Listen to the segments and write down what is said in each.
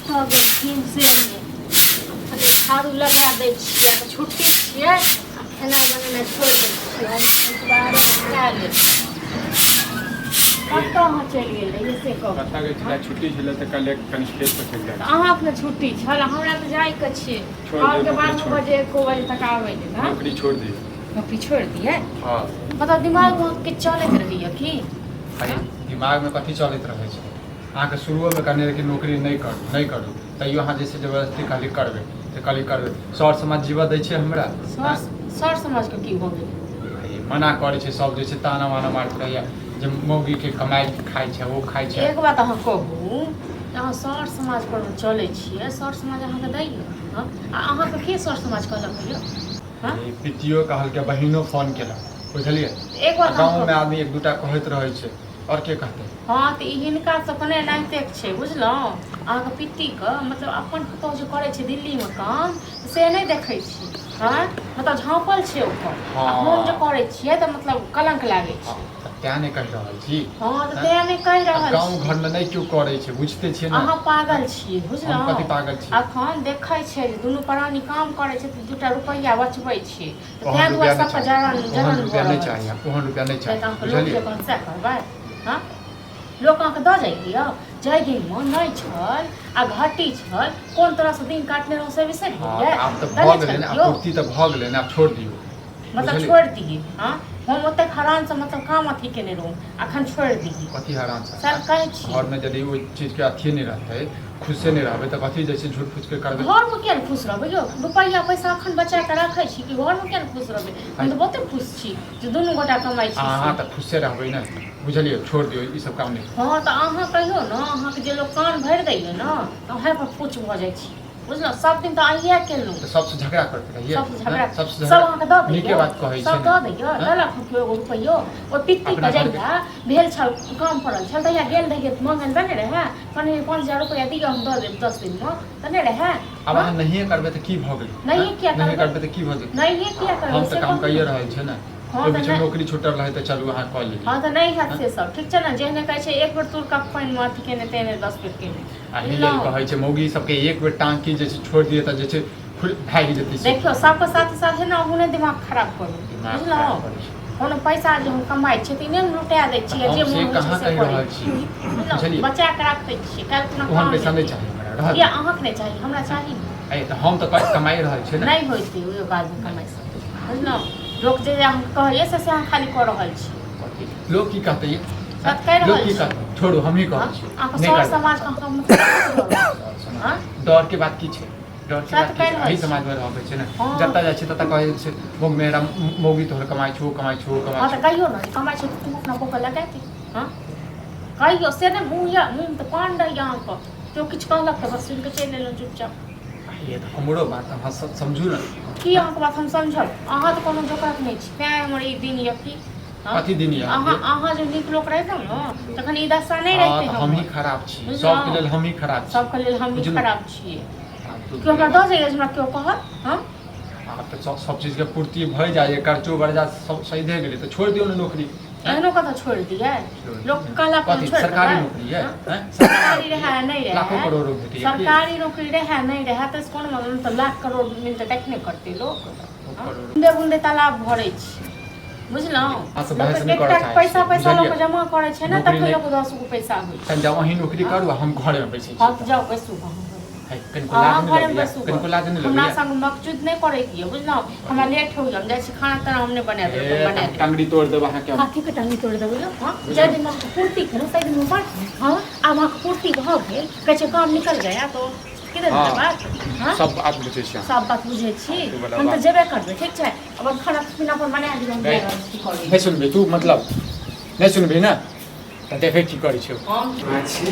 कतऽ गेलखिन से नहि। खाली झाड़ू लगा दै छियै तऽ छुट्टी छियै आ खेनाइ बनेनाइ छोड़ि दै छियै हम बाहरे खा लेब। कतऽ अहाँ चलि गेल रहियै से कहू। कतऽ गेल छलै? छुट्टी छलै तऽ काल्हि कनि खेत पर चलि जाइ। अहाँ अपने छुट्टी छल, हमरा तऽ जाइके छै। छोड़ दियौ, अहाँके नौकरी 12 छोड़। बजे 1 बजे तक आबै लेल। हँ, नौकरी छोड़ दियौ। नौकरी छोड़ि दियै? हँ। मतलब दिमागमे किछु चलैत रहैया की? अरे, दिमागमे कथी चलैत रहै छै? अहाँके शुरुओमे कहने रही कि नौकरी नहि करू, नहि करू, तैयो अहाँ जे छै जबरदस्ती कहली करबै तऽ कहली करबै। सर समाज जीवऽ दै छै हमरा? सर सर समाजके की भऽ गेलै? ई मना करै छै सब, जे छै ताना वाना मारैत रहैया जे मौगीके कमाइ खाइ छै, ओ खाइ छै। एक बात अहाँ कहू जे अहाँ सर समाज पर चलै छियै, सर समाज अहाँके दैया? हँ, आ अहाँके के सर समाज कहलक यौ? हँ, ई पितियो कहलकै, बहिनो फोन केलक, बुझलियै? एक बात अहाँ गाँवमे कहू। आदमी एक दूटा कहैत रहै छै, आओर के कहतै? हँ, तऽ ई हिनका सबके ने एनाहिते छै, बुझलहुँ? अहाँके पित्तीके मतलब अपन पुतहु जे करै छै दिल्लीमे काम से नहि देखै छी? हँ, मतलब झाँपल छै ओकर, आ हम जे करै छियै तऽ मतलब कलंक लागै छै। तऽ तें नहि कहि रहल छी। हँ, तऽ तें नहि कहि रहल गाँव छी। घरमे नहि केओ करै छै, बुझिते छियै ने। अहाँ पागल छियै। हम बुझलहुँ? कथी पागल छी? अखन देखै छै जे दुनू प्राणी काम करै छै तऽ दूटा रुपैआ बचबै छै, तऽ ओहन तें रुपैआ दुआरे नहि सबके चाही। जलन ओहन जलन रुपैआ भऽ नहि रहल चाही। छै। ओहन रुपैआ नहि नहि चाही। तऽ अहाँके लोक बुझलियै? जे कहत सएह करबै? हँ, लोक अहाँके दऽ जाइए? जाहि दिनमे नहि छल आ घटी छल, कोन तरहसँ दिन काटने रहौं से बिसरि हँ, गेलियै? तऽ आब तऽ देने भऽ गेलै छल ने, आब केओ? पूर्ति तऽ भऽ गेलै ने, आब छोड़ि दियौ। मतलब बुझलियै? छोड़ि दियै? हँ, हम ओतेक हरानसँ मतलब काम अथी केने रहौं, अखन छोड़ि दियै? कथी हरान छै? सर कहै छी। घरमे यदि ओहि चीजके अथिए नहि रहतै, खुशे नहि रहबै, तऽ कथी जे छै झूठ फूसके करबै? घरमे किया नहि खुश रहबै यौ? रुपैआ पैसा अखन बचा कऽ राखै छी कि घरमे किया नहि खुश रहबै? हम तऽ बहुते खुश छी जे दुनू गोटा कमाइ छी। अहाँ से तऽ खुशे रहबै ने, बुझलियै? छोड़ि दियौ ई सब काम नहि। हँ, तऽ अहाँ कहियौ ने, अहाँके जे लोक कान भरि दैए ने तऽ उएह पर फूच भऽ जाइ छी, बुझलहुँ? सब दिन तऽ अहिए केलहुँ। तऽ सबसँ झगड़ा करैत रहियै? सबसँ झगड़ा? सबसँ सब अहाँके दऽ नीके दैए? बात कहै छै सब ने। दऽ दैए? हँ? देलक केओ एगो रुपैयो? ओ पित्तीके अपना घरके जहिया भेल छल, काम पड़ल छल, तहिया गेल रहियै तऽ मंगल देने रहए, कहने 5000 रुपैआ दिअ, हम दऽ देब 10 दिनमे, तऽ नहि रहए? आब अहाँ नहिए करबै तऽ की भऽ गेलै? नहिए किया नहिए करबै? करबै तऽ की भऽ जेतै? नहिए किया करबै हम से तऽ काम कहू कइए ने। रहल छियै ने। हँ, ओहि तऽ बीचमे नहि। नौकरी छूटल रहै तऽ चलू अहाँ कऽ लेलियै। हँ, तऽ नहि हैत से सब, ठीक छै ने? जेहने कहै छै एक बेर तुर कप पानिमे अथी केने तेहने 10 बेर केने। एहि लेल बुझलहुँ? कहै छै मौगी सबके एक बेर टाँकी जे छै छोड़ि दियै तऽ जे छै खुलि भागि जेतै से। देखियौ, सबके साथे साथे ने अहूँ ने दिमाग खराब करू। दिमाग बुझलहुँ? खराब करै छै। कोनो पैसा जे हम कमाइ छियै तऽ ई नहि ने लुटा दै तऽ छियै, हम जे से मोन होइ छै कहाँ से कहि करै रहल छियै। छी, बुझलहुँ? बुझलियै? बचा कऽ राखै छियै, काल्हि कोनो ओहन काम पैसा नहि एतै। चाही हमरा, रहऽ किया दियौ। अहाँके नहि चाही? हमरा चाही ने। अइ तऽ हम तऽ कमाइ रहल छियै ने। नहि होइतै ओहि आदमी कमाइसँ, बुझलहुँ? लोक जे जे अहाँके कहैए से से अहाँ खाली कऽ रहल छी। कथी लोक की कहतै? सत कहि लोक रहल की छी। कहतै? छोड़ू, हमही हँ, कहै छी। अहाँके नहि सर करबै। समाजके अहाँके मतलब डर समाज हँ? डरके बात की छै? डरके सत बात की कहि छै? रहल एहि छी। समाजमे रहबै छै ने। हँ। जतऽ जाइ छै ततऽ कहै छै मौ मेरा मौगी तोहर कमाइ छौ, ओ कमाइ छौ, ओ कमाइ हँ, तऽ छौ। कहियौ ने जे कमाइ छै तऽ तू अपना कऽ लगा दे। हँ, कहियौ से नहि। मुँह यऽ, मुँहमे तऽ पान रहैए अहाँके, केओ किछु कहलक तऽ बस सुनि कऽ चलि एलहुँ चुपचाप। ये तऽ हमरो बात अहाँ सब समझू ने। की अहाँके बात हम समझब? अहाँ तऽ कोनो जोकरक नहि छी, तेँ हमर ई दिन यऽ की। हँ? कथी दिन यऽ अहाँ अहाँके? अहाँ जे नीक लोक रहितहुँ ने तखन ई दशा नहि हँ, रहितै तऽ हमही हमर। खराब छी? बुझलहुँ? सबके लेल हमही खराब छी? सबके लेल हमही बुझलहुँ? खराब छियै। फालतू केओ हमरा वला दऽ बात। जाइए जे हमरा केओ कहत? हँ, आब तऽ सब सब चीजके पूर्ति भऽ जाइए, खर्चो बर्चा सब सधे गेलै, तऽ छोड़ि दियौ ने नौकरी। आँय? एहनो कतऽ छोड़ि दियै? छोड़ि लोक दियौ। कहला पर कथी छोड़ि सरकारी देबै? नौकरी यऽ? हँ? आँय? सरकारी रहए नहि लाखो रहए, करोड़ो भेटैए की? सरकारी नौकरी रहए नहि रहए तऽ कोन मतलब? लाख करोड़ मिलतै तखने करतै लोक। लाखो हँ? करोड़ो। बूंदे बूंदे तालाब भरै छै, बुझलहुँ? अहाँसँ लोक बहस नहि करऽ एकटा चाहै पैसा छियै, पैसा बुझलियै? लोक जमा करै छै ने, नौकरी तखन नहि लोक 10 गो पैसा होइ छै। तहन जाउ अहीं नौकरी हँ करू आ हम घरेमे बैसै हँ, छी। तऽ जाउ बैसू अहाँ घरमे। है, कनिको लाज अहाँ नहि घरमे लगैए? बैसू। कनिको लाज नहि हमरा लगैए? संग मकचूद नहि करैके यऽ, बुझलहुँ? हमरा लेट होइए, हम जाइ छी। खाना ताना हम नहि बना देब, हे, अपन बना तऽ हम लेब। टंगरी तोड़ि देब अहाँके हम। कथीके टंगी तोड़ि देबै यौ? हँ, जाहि बुझलहुँ? दिन अहाँके पूर्ति केलहुँ ताहि दिन बड। हँ, आब अहाँके पूर्ति भऽ गेल, कहै छै काम निकल गया तो किधर हँ गेलै बात? हँ, सब बात बुझै छी अहाँ। सब बात बुझै छी। फालतू वला हम तऽ बात। जेबे करबै, ठीक छै? अपन खाना पीना अपन बना दियौ, हम जा नहि रहल छी करै। नहि सुनबही तू, मतलब नहि सुनबही ने तऽ देखै की करै छै। हम अच्छा,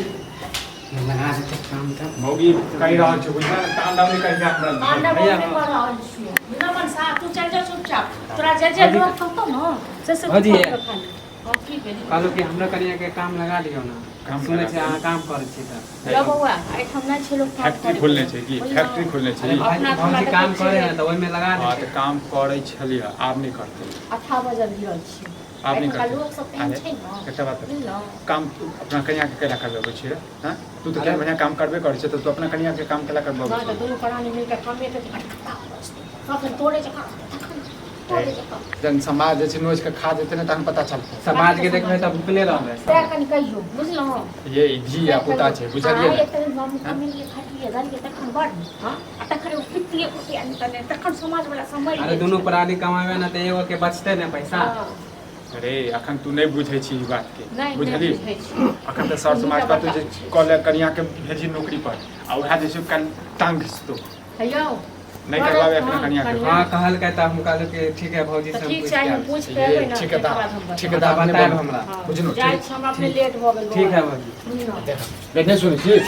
लगा देतै काम तऽ। मौगी कहि रहल छै, बुझल ने? तांडव नहि करिहे हमरा। तांडव हम भैया नहि कऽ रहल छियौ, बुझल? मनसा, तू चलि जा चुपचाप। तोरा जे जे भौजी लोक कहतौ ने से से तू भौजी कर कऽ खाली। हँ, की भेल? कहलहुँ कि हमरो कनियाके काम लगा लियौ ने। काम सुनै लगा छियै अहाँ काम करै छियै तऽ। यौ बौआ, एहिठाम नहि छै लोक काम फैक्ट्री करै खोलने वला, छै की? बुझलहुँ? फैक्ट्री खोलने छै? अरे भाइ, अपना तऽ हमरा भौजी देखै काम करै छियै। है तऽ ओहिमे लगा हँ, देतै। तऽ काम करै छलियै, आब नहि करतै। अथा बजल गिरल छी। आब नहि एखुनका करतै। लोक सब तेहन अरे, छै ने एकटा बात बुझलहुँ काम तू अपना कनिया के केला करबे छी रे हां तू तऽ केहन बढ़िया काम करबे करै छै तऽ तू अपना कनिया के काम केला करबे नहि तऽ दुनू प्राणी मिलके कमेतै तऽ खटखटा बजतै तखन तोड़े जकाँ तखन तोड़े जकाँ जहन समाज जे छै नोचि कऽ खा जेतै ने तहन पता चलतै समाज के देखबै तऽ भुखले रहबै तैं कनि कहियौ बुझलहुँ ये ई धी आ पुता छै बुझलियै ने एक तरह हम कमेलियै खटलियै दलियै तखन बड़ नीक हँ आ तखन ओ पितिये पुतिया निकललै तखन समाज वाला सब मरि अरे गेल दुनू छै। प्राणी कमाबे ना तऽ एगो के बचतै ने पैसा हँ, अरे अखन तू नहि बुझै छी ई बात के नहि नहि बुझली बुझै छी अखन तऽ सर समाज कहतौ जे कऽ ले कनिया के भेजी नौकरी पर आ उएह जे छै काल्हि टांग घिचतौ हेयौ नहि करबाबे अपना कनिया के हाँ कहलकै तऽ हम कहलहुँ कि ठीक है भौजी तऽ से हम ठीक पूछि छै के हम आबै छी। पूछि के ये एबै ने ठीक है तकर बाद हम दा बतायब। ठीक है दा बतायब अपने हमरा। हँ, बुझलहुँ जाइ ठीक छी हमरा अपने लेट भऽ गेल ठीक है भौजी बुझलहुँ देख नहीं सुनै छी